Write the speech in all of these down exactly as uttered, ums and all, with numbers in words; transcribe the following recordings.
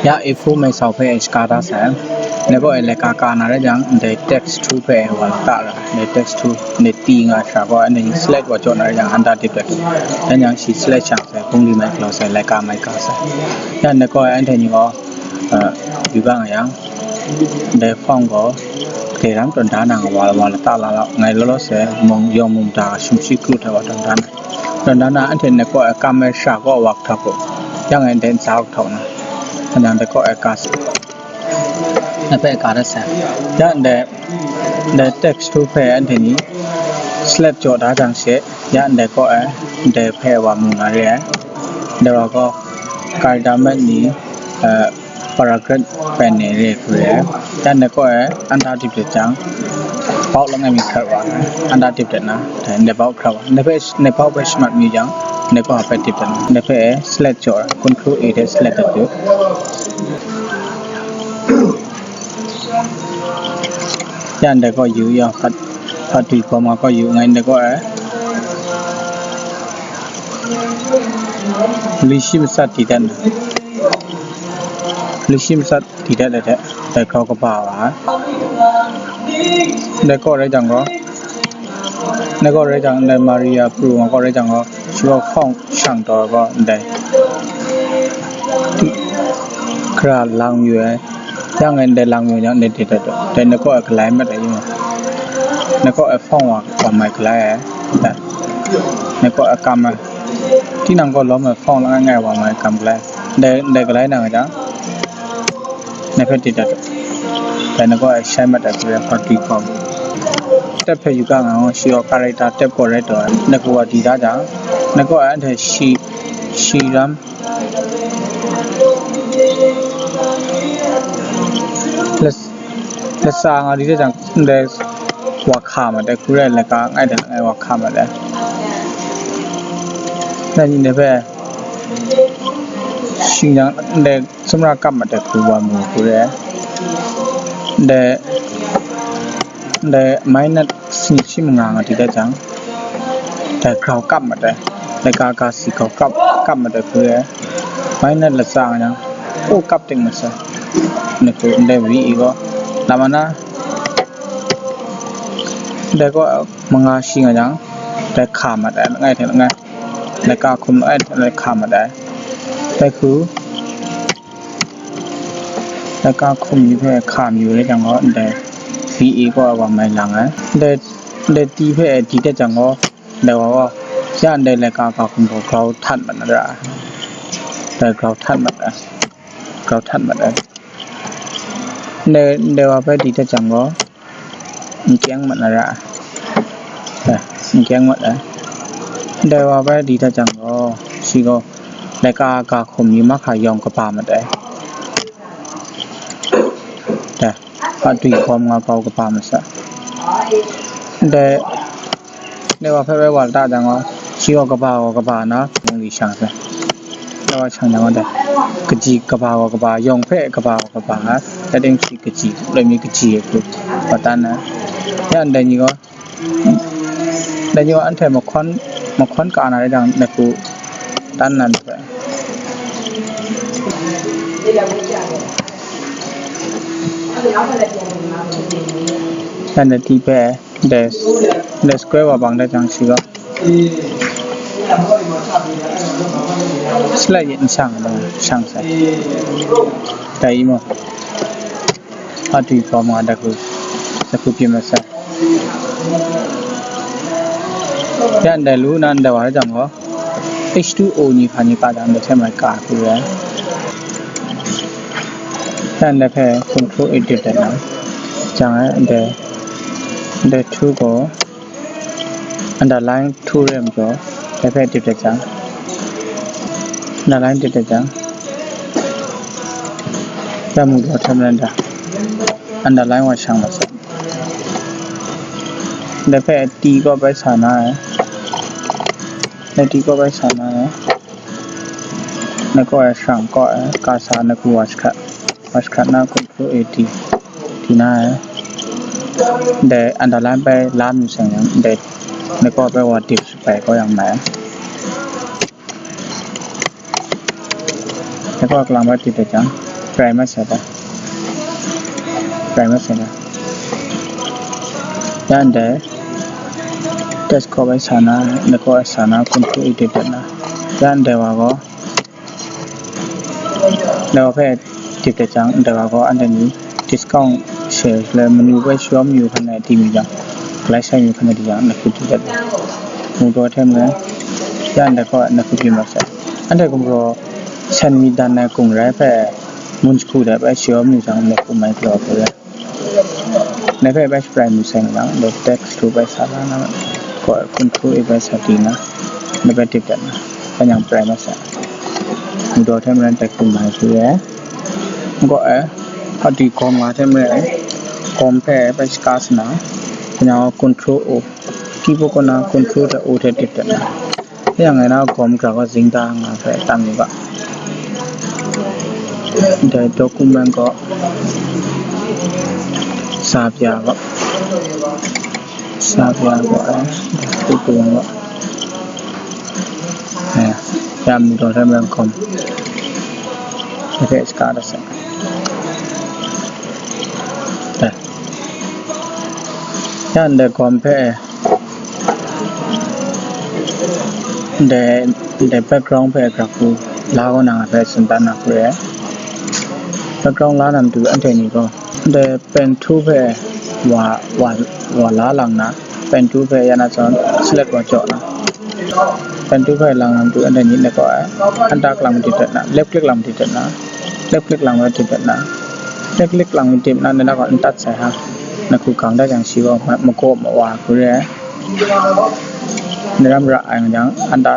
Ya A four mai sau hpe shaga da sai. Ndai kaw e laika ka na rai jang, ndai text two hpe wa la ta ra. Ndai text two, ndai T nga sha gaw, anhte ni select wa jaw na rai jang, under dip dat. Dan jang shi select shang sai, bungli mai galaw sai, laika mai ka sai. Ya ndai kaw e anhte ni gaw, uh, yu ga nga yang, ndai font gaw, dai ram tawn da na nga wa, wa la ta la la, ngai law law sai, mung, yawng mung da, shum shi kru hta wa tawn da na. Tawn da na, anhte ndai kaw e kam ai sha gaw wa kahtap u. Yang e ndai ntsa wa kahtap na. Hanyang ndai kaw e ka sai. Ndai hpe ka dat sai. Ya ndai, ndai text two hpe anhte ni select jaw da jang she, ya ndai kaw e, ndai hpe wa mu na re ai. Ndai wa gaw, character mat ni, uh, paragraph pen ni re hku re ai. Ya ndai kaw e, under dip dat jang, bawk langai mi hkrat wa ai. Under dip dat na, dai ndai bawk hkrat wa ai. Ndai hpe, ndai bawk hpe shamat mi jang, ndai kaw hpe dip dat na. Ndai hpe select jaw, control A hte select dat u. Ya ndai kaw yu, ya hpat, hpat dwi hkawm nga kaw yu, ngai ndai kaw e. Li shi matsat di dat na. Li shi matsat di dat ai hte, dai grau kaba wa ai. Ndai kaw rai jang gaw, ndai kaw rai jang, ndai Maria pru nga kaw rai jang gaw, shi gaw hkawng shang taw ai gaw, ndai hkra lang yu ai. Yang e ndai lang yu yang, ndai dip dat u. Dai ndai kaw e galai mat ai yu. Ndai kaw e hkawng wa, wa mai galai ai. Dai. Ndai kaw e kam ai. Tinang gaw lawm ai hkawng langai ngai wa mai kam galai. Ndai, ndai galai nang e jang, ndai hpe dip dat u. Dai ndai kaw e shai mat ai hku re hpa dwi hkawm. Tab hpe yu ga nga gaw, shi gaw character tab kaw rai taw ai. Ndai hku wa di da jang, ndai kaw e anhte shi, shi ram, Las-, latsa nga di de jang, ndai wa hka mat ai, hku rai laika ngai hte langai wa hka mat ai. Nang ni ndai hpe shing jang, ndai sumra kap mat ai hku wa mu hku rai. Ndai, ndai minus sini shi manga nga di dat jang, dai grau kap mat ai, laika ga si grau kap, kap mat ai hku rai. Minus latsa nga jang, o kap ting mat sai. Ni hku ndai V E gaw, lama na, dai gaw manga shi nga jang, dai hka mat ai, langai hte langai, laika hkum langai hte langai hka mat ai. Dai hku, laika hkum ni hpe hka mayu rai jang gaw, ndai V E gaw wa mai lang ai. Ndai, ndai T hpe di dat jang gaw, ndai wa gaw, ya ndai laika ga hkum gaw grau htat mat na ra ai. Dai grau htat mat ai. Grau htat mat ai. Ndai, ndai wa hpe di dat jang gaw, n kyeng mat na ra ai. Dai, n kyeng mat ai. Ndai wa hpe di dat jang gaw, shi gaw, laika ga hkum ni mahka yawng kaba mat ai. Dai, hpa dwi hkawm nga grau kaba mat sai. Dai, ndai wa hpe rai wa la ta jang gaw, shi gaw kaba gaw kaba na, mung li shang sai. Dai wa shang jang gaw dai, kaji kaba gaw kaba, yawng hpe kaba gaw kaba na, dai ting shi kaji, loi mi kaji ai hku, wa tan na. Ya ndai ni gaw, dai ni gaw anhte mahkawn, mahkawn ka na rai jang, na hku tan na hpe. Anhte T hpe, Dai, dai square wa bang dat jang shi gaw, select yin shang, shang sai. Dai i maw? Hpa dwi hkawm nga dat hku, dat hku byin mat sai. Ya ndai lu na ndai wa rai jang gaw, H two O ni hpa ni ka jang, ndai hte mai ka hku rai. Ya ndai hpe control A dip dat na, jang ai, ndai, ndai two gaw, underline two re ai majaw, dai hpe dip dat jang, underline dip dat jang, ya mung gaw hte maren da, underline wa shang mat sai. Dai hpe T kaw bai sa na ai, dai T kaw bai sa na ai. Na kaw e shang kaw e, ka sa na hku wa shahkrat, wa shahkrat na hku hkru e di, di na e. Ndai underline bai la mu seng yang, ndai na kaw bai wa dip shabai kaw yang mai. Na kaw kalang bai dip dat jang, Prai masat ai. Prai masat ai. Ya ndai, test ko bai sa na, na ko sa na, control e dip dat na. Ya ndai wa ko, na ko hpe dip dat jang, ndai wa ko, anhte ni discount share le menu bai shawm yu hkan na di mi jang, galai sai yu hkan na di jang, na ku dip dat na. Mu daw hte maren, ya ndai ko, na ku byin masat. Anhte gumraw, san mi dan na gung rai hpe, mun shagu dai bai shawm yu jang, na ku mai galaw hpe rai. Na hpe bai shaprai mu sai nga jang, dai text to bai sa la na, ko control e bai sa di na, na bai dip dat na, kanyang prai masat. Mu daw hte maren text to mai su ye. Ko e, hpa di gawm nga hte maren, gawm hpe bai shaka sa na, kanyang control o, keyboard kaw na control hte o hte dip dat na. Yang ngai na gawm hkra gaw zing da nga hpe tam yu ga. Dai document gaw sa pya gaw. Sa pya gaw, eh, dai document gaw. Eh, ya mu daw hte maren gawm. Dai hpe shaka da sai. Dai. Ya ndai gawm hpe, ndai, ndai background hpe hkra hku la kaw na nga hpe tsun dan na hku re ai. Background la na matu anhte ni gaw, ndai pen two hpe wa, wa, wa la lang na, pen two hpe ya na zawn select wa jaw na, pen two hpe lang na matu anhte ni na gaw ai, anta lang dip dat na, left click lang dip dat na, left click lang dip dat na, left click lang dip na, na gaw n tat sai ha. Na hku gang dat jang shi gaw ma-, magaw mawa hku re ai. Ni ram ra ai nga jang, anta,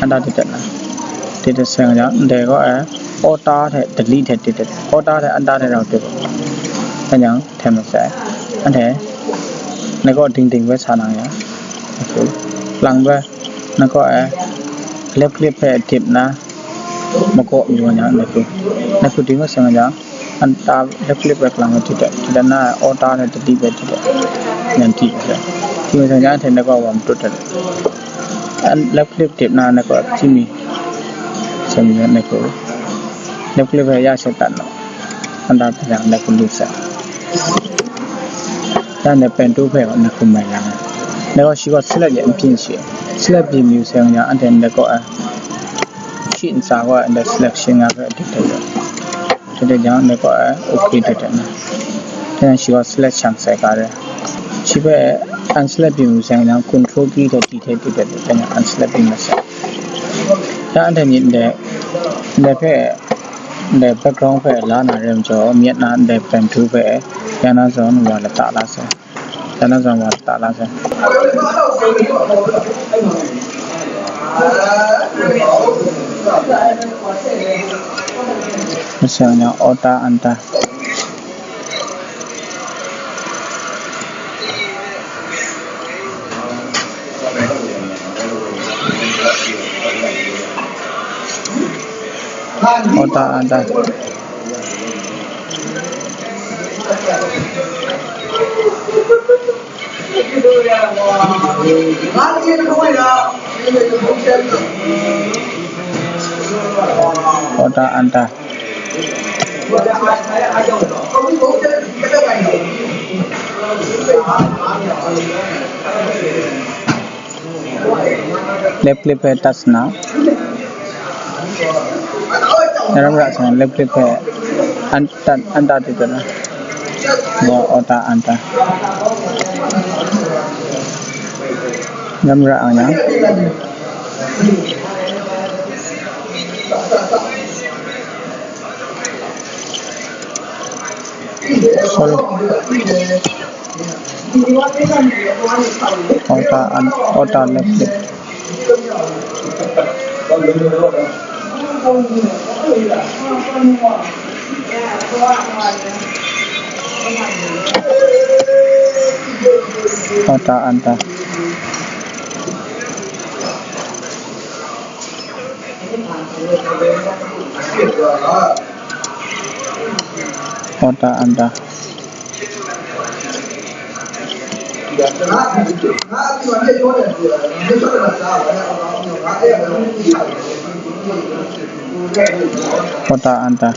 anta dip dat na. Dip dat sai nga jang, ndai gaw ai, Alt hte delete hte dip dat. Alt hte anta hte rau dip. Kanyang, hte masai. Anhte, na gaw ding ding bai sa na yang. Lang bai, na gaw ai, left click hpe dip na, magaw yu wa yang, na hku. Na hku ding bai sai nga jang, anta left click bai lang bai dip dat, dip dat na, Alt hte delete bai dip dat, yan dip bai. Dip bai sai jang, anhte na gaw wa matut dat. An left click dip na, na gaw hpyi mi, sa mi na gaw, left click bai ya sai dat na. Anta bai yang na gaw lut sai. Dan na pen two hpe na gaw mai lang. Na gaw shi gaw select ya n byin shi. Select byin yu sai nga jang, anhte na gaw, eh, shi ntsa gaw, eh, selection nga hpe dip dat. Dip dat jang, na gaw, eh, okay dip dat na. Then shi gaw select shang sai ga re. Shi hpe, eh, unselect byin yu sai nga jang, control key hte D hte dip dat, then unselect byin masai. Dan anhte ni ndai, ndai hpe, ndai background hpe la na re majaw, myit na ndai pen two hpe, ya na zawn wa lata la sai. Ya na zawn wa lata la sai. Masang yang Alt anta. Alt anta. Alt anta. Left click hpe touch na. Naram ra sa left click hpe an-, tan, anta tu na. Bo ota anta. Naram ra ang na. Sorry. Ota an, ota left click. Ota anta. Ota anta. Ota anta.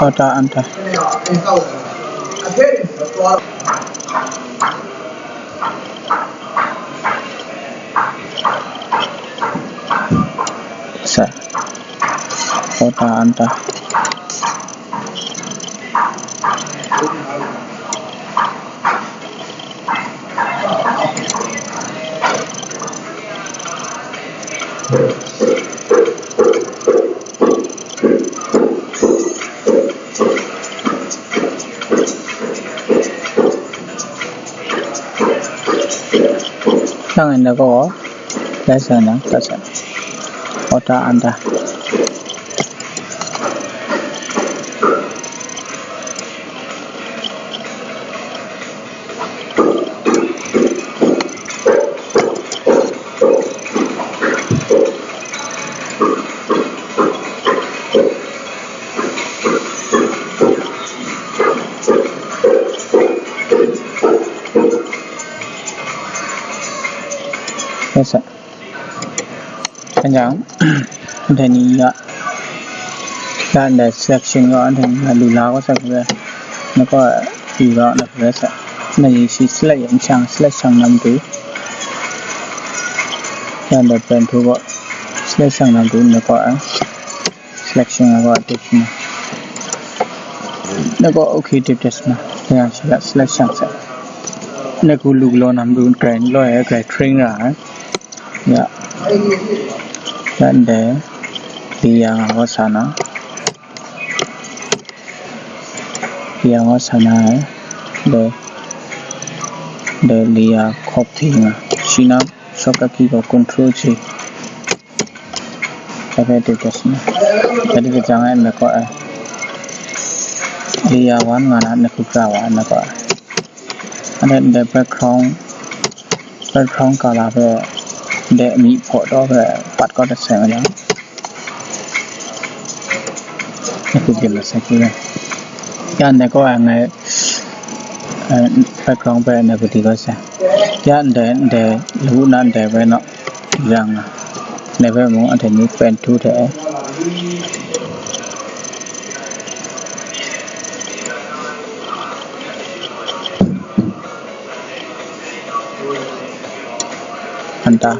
Ota anta. Sa. Ota anta. Nang enda ko, ota anta. Yes, sir. Anjang, anhte ni ya, ya ndai selection gaw anhte ni ya lu la kau sai hkru re, na kaw e, yu gaw na hkru re sa, na ni shi select yan shang, select shang na matu, ya ndai pen htu gaw, select shang na matu, na kaw e, selection na kaw e, tip na, na kaw e, okay, tip test na, ya shi ya select shang sa, na ku lu galaw na matu, grai n law e, grai train ra ai. Ya. Dan de, li ya nga wa sa na. Li ya nga wa sa na, eh. De, de li ya khop ti nga. Shi na, shortcut key ko control C. Ebe de test na. Jadi kita ngai me ko, eh. Li ya wan nga na, na ku pra wa na ko. Anhte ndai background, background colour hpe ndai myi hpaw taw hpe pat kau dat sai nga yang, na ku byin mat sai hkru re. Ya ndai kaw ai ngai, eh, background hpe na ku di kau sai. Ya ndai, ndai lawu na ndai hpe naw, yang nga. Ndai hpe mung anhte ni pen htu hte. Anta,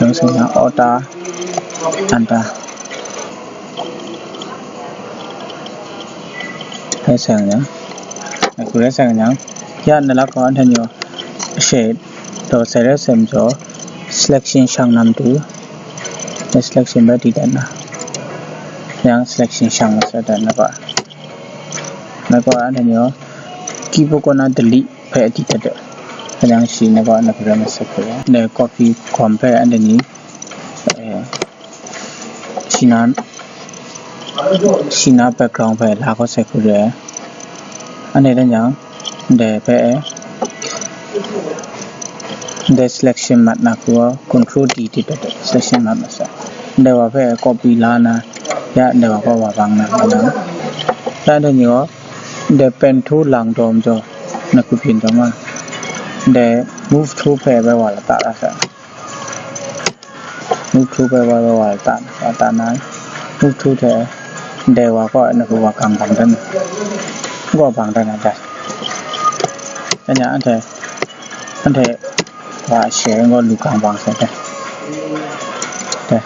dum seng yang, ota, anta. Hai seng yang, aku re seng yang, ya na lak kaw anhte ni, she, do se re sem jo, selection shang na matu, selection bai di dan na, yang selection shang sa dan na ba. Na kaw anhte ni, keyboard kaw na delete hpe di dat de. Ka yang shi na kaw na hkru re mat sai hkru re. Ndai copy com hpe anhte ni, eh, shi na, shi na background hpe la kau sai hkru re. Anhte dan yang, ndai hpe, ndai selection mat na hku, control D di dat de, selection mat mat sai. Ndai wa hpe copy la na, ya ndai wa kaw wa bang na, na. Dan anhte ni gaw, ndai pen htu lang dawm jaw, na ku byin dawm nga. Ndai move tool hpe bai wa la ta ra sai. Move tool hpe bai wa la ta, wa ta na. Move tool hte ndai wa kaw na ku wa gang bang dan. Gaw bang dan na dai. Anya anhte, anhte wa she gaw lu gang bang sai dai. Dai.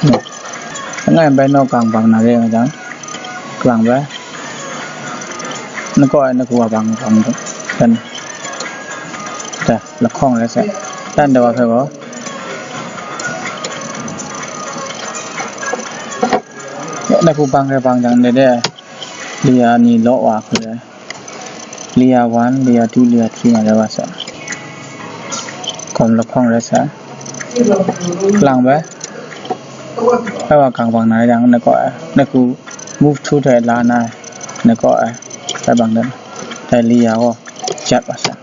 Ni. Langai bai naw gang bang na re nga jang, kalang bai. Na kaw ai na ku wa bang bang dan. Da, lahkawng rai sai. Dan da wa hpe gaw. Na ku bang rai bang jang de de. Layer ni law wa hku rai. Layer one, layer two, layer three nga rai wa sai. Kom lahkawng rai sai. Kalang bai. Bai wa gang bang na yang na kaw ai. Na ku move tool hte la na ai. Na kaw ai. Bai bang dan. Dai layer gaw jat wa sai.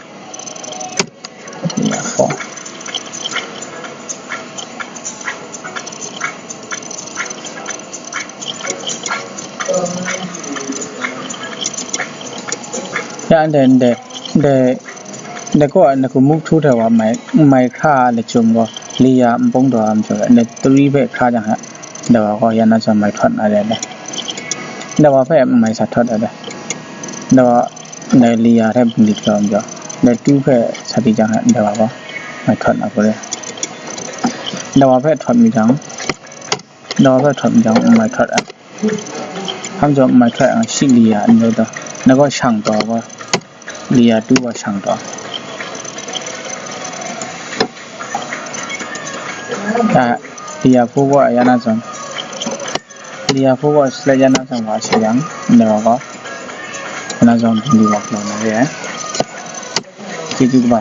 Ya ndai, ndai, ndai, ndai kaw a, ndai kaw muk htu hte wa mai, mai hkra ai lachyum gaw, layer npawng daw ai majaw, ndai three hpe hkra jang hte, ndai wa gaw ya na zawn mai htawt na re ai. Ndai wa hpe mai sa htawt ai dai. Ndai wa, ndai layer hte bungli hkra majaw, ndai two hpe sa di jang hte, ndai wa gaw mai htawt na hku re. Ndai wa hpe htawt mi jang, ndai wa hpe htawt mi jang, mai htawt ai. Hkam jaw mai hkrai ang shi layer n rai taw, na gaw shang taw gaw, layer two gaw shang taw. A, layer four gaw a ya na zawn, layer four gaw select ya na zawn wa shi yang, ndai wa gaw, ya na zawn bungli wa hkra na re ai. Chyeju kaba.